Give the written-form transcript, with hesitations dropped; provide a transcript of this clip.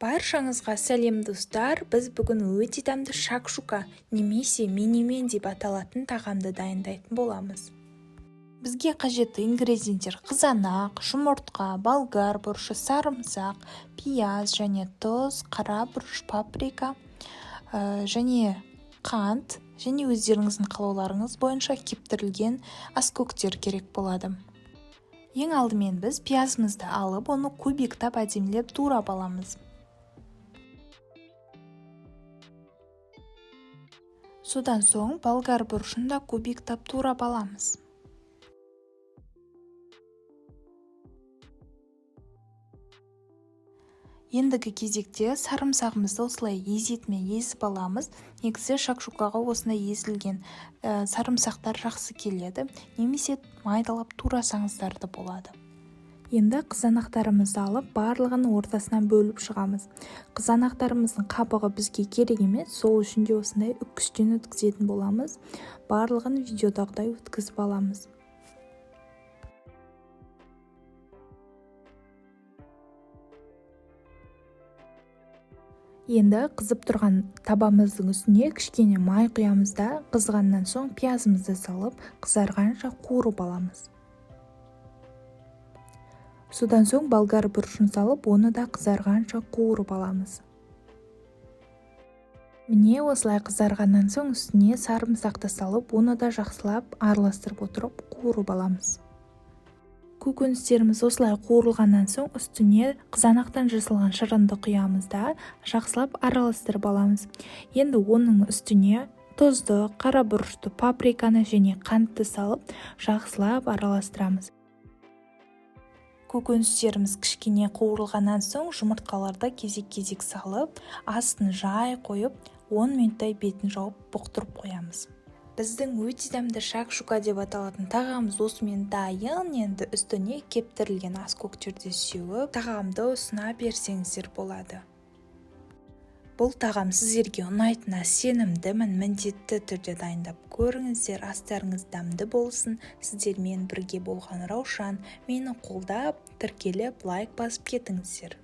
Баршаңызға сәлем, достар! Біз бүгін өте дәмді шакшука немесе менемен деп аталатын тағамды дайындайтын боламыз. Бізге қажетті ингредиенттер: қызанақ, жұмыртқа, болгар бұрышы, сарымсақ, пияз және тұз, қара бұрыш, паприка және қант және өздеріңіздің қалауларыңыз бойынша кептірілген аскөктер керек болады. Ең алдымен біз пиязымызды алып, оны кубиктап, әдемілеп турап аламыз. Содан соң болгар бұрышын да кубиктап турап аламыз. Ендігі кезекте сарымсағымызды осылай езетімен езіп аламыз. Негізі шакшукаға осындай езілген сарымсақтар жақсы келеді немесе майдалап турасаңыздар да болады. Енді қызанақтарымызды алып, барлығын ортасынан бөліп шығамыз. Қызанақтарымыздың қабығы бізге керек емес, сол үшін де осындай үккіштен өткізетін боламыз. Барлығын видеодағыдай өткізіп аламыз. Енді қызып тұрған табамыздың үстіне кішкене май құямыз да, қызғаннан соң пиязымызды салып, қызарғанша қуырып аламыз. Содан соң болгар бұрышын салып, оны да қызарғанша қуырып аламыз. Міне, осылай қызарғаннан соң үстіне сарымсақты салып, оны да жақсылап араластырып отырып қуырып аламыз. Көкөністеріміз осылай қуырылғаннан соң үстіне қызанақтан жасалған шырынды құямыз да, жақсылап араластырып аламыз. Енді оның үстіне тұзды, қара бұрышты, паприканы және қантты салып, жақсылап араластырамыз. Көкөністеріміз кішкене қуырылғаннан соң жұмыртқаларды кезек-кезек салып, астын жай қойып, 10 минуттай бетін жауып бұқтырып қоямыз. Біздің өте дәмді шакшука деп аталатын тағамымыз осымен дайын. Енді үстіне кептірілген аскөктерді сеуіп, тағамды ұсына берсеңіздер болады. Бұл тағам сіздерге ұнайтынына сенімдімін. Міндетті түрде дайындап көріңіздер. Астарыңыз дәмді болсын! Сіздермен бірге болған Раушан. Мені қолдап, тіркеліп, лайк басып кетіңіздер.